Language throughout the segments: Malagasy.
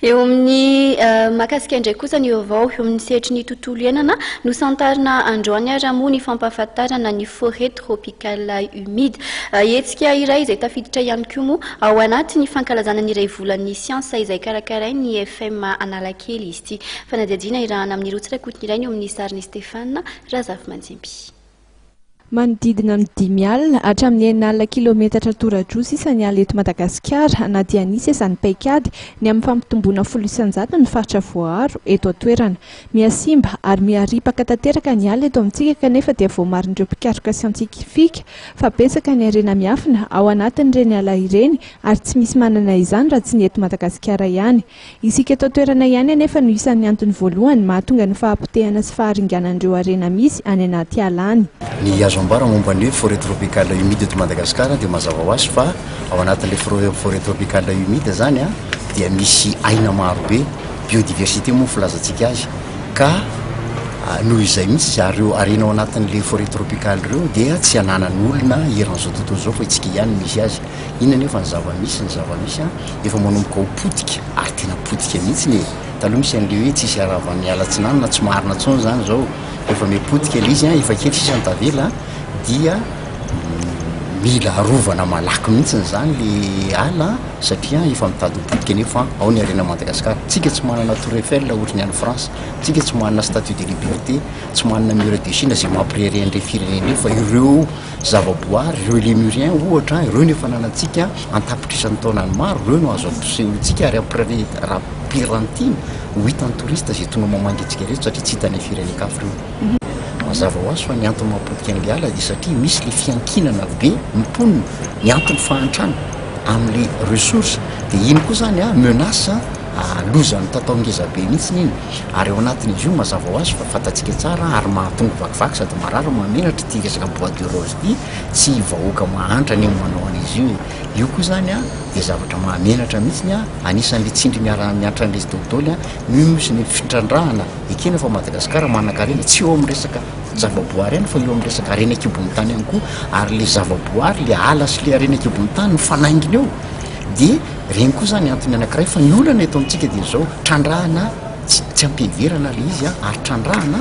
Eo amin'ny mahakasika indray kosa ny vaovao eo amin'ny sehatry ny tontolo iainana, nosantarina androany ary moa ny fampahafantarana ny forêt tropicale humide. Hetsika iray izay tafiditra ihany koa moa ao anatin'ny fankalazana ny iray volan'ny siansa izay karakarain'ny IFM Analakely izy ity. Fanadihadiana irahana amin'ny Rotsy Rakotonirainy eo amin'ny sarin'i Stéphane Razafimanjimby. Manodidina amin'ny 50 hatramin'ny 60 kilaometatra tora-droa sisa ny ala eto Madagasikara na dia nisy aza ny paikady ny amin'ny fampitomboana 10% ny faritra voaaro eto an-toerana. Mihasimba ary miharipaka tanteraka ny ala eto amintsika kanefa dia voamarin'ireo mpikaroka siantifika fa betsaka ny harena miafina ao anatin'ireny ala ireny ary tsy misy manana izany raha tsy ny eto Madagasikara ihany. Isika eto an-toerana ihany anefa no isan'ny antony voalohany mahatonga ny fahapotehana sy faharinganan'ireo harena misy any anaty ala any. Ny azo ambara momba ny hoe forêt tropicale humide eto Madagasikara dia mazava ho azy fa ao anatin'ilay forêt tropicale humide izany dia misy aina maro be, biodiversité moa ny filazantsika azy, ka noho izay mihitsy ary ireo harena ao anatin'ilay forêt tropicale ireo dia tsy ananan'olona eran'izao tontolo izao fa isika ihany no misy azy. Inona anefa ny zava-misy? Ny zava-misy an, efa manomboka ho potika ary tena potika mihitsy e! Taloha misy an'ilay hoe tsisy haravan'ny ala atsinanana, tsy marina intsony izany izao, efa miha potika ilay izy an, efa kely sisa ny tavela dia mila arovana malaky mihitsy izany le ala satria efa mitady ho potika nefa ao ny harena Madagasikara. Tsika tsy manana tour Eiffel ohatry ny any France, tsika tsy manana statue de liberté, tsy manana mur de Chine izay mampirehareha an'ireny firenena ireny fa ireo Zavaboary, ireo Lémuriens ohatra, ireo no efa ananantsika an-tapitrisany taonany maro, ireo no azo ampisehoantsika ary ampirantiana ho hitan'ny touriste izay tonga mamangy antsika reto satria tsy hita any amin'ny firenen-kafa ireo. Mazava ho azy fa ny antony mahapotika an'ilay ala dia satria misy ilay fiankinana be ny mponina, ny antony fahantrana amin'ilay ressource dia iny koa izany menace Loza mitatao ngeza be mihitsy iny ary ao anatin'izy io mazava ho azy fa fantatsika tsara ary mahatonga vakivaky sady marary mahamenatra ity resaka bois de rose ity, tsy vahoaka mahantra anie no manao an'izy io e, io koa zany an dia zavatra mahamenatra mihitsiny an, anisan'le tsindry miara miantra an'le dolidoly an, io misy ny fitrandrahana, ekena fa Madagasikara manankarena tsy eo amin'ny resaka zavaboary ihany fa eo amin'ny resaka harena an-kibon'ny tany ihany koa ary le zavaboary le ala sy le harena an-kibon'ny tany mifanaingina eo dia Ireny koa izany antony anankiray fa ny olana eto amintsika dia izao, trandrahana tsy tsy am-piheverana ilay izy ary trandrahana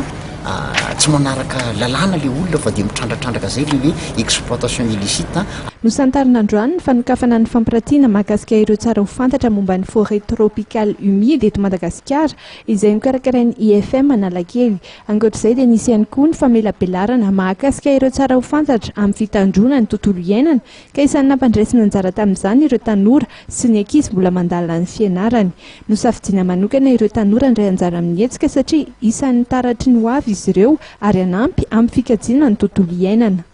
tsy manaraka lalàna ilay olona fa dia mitrandratrandraka izay ilay hoe exploitation illicite. Nosantarina androany ny fanokafana ny fampiratiana mahakasika ireo tsara ho fantatra momba ny forêt tropicale humide eto Madagasikara izay nokarakarain'ny IFM Analakely. Ankoatra izay dia nisy ihany koa ny famelabelarana mahakasika ireo tsara ho fantatra amin'ny fitandroana ny tontolo iainana ka isan'ny nampandraisina anjara tamin'izany ireo tanora sy ny ankizy mbola mandalina ny fianarany. Nosafidiana manokana ireo tanora handray anjara amin'ny hetsika satria isan'ny taratry ny hoavy izy ireo ary hanampy amin'ny fikajiana ny tontolo iainana.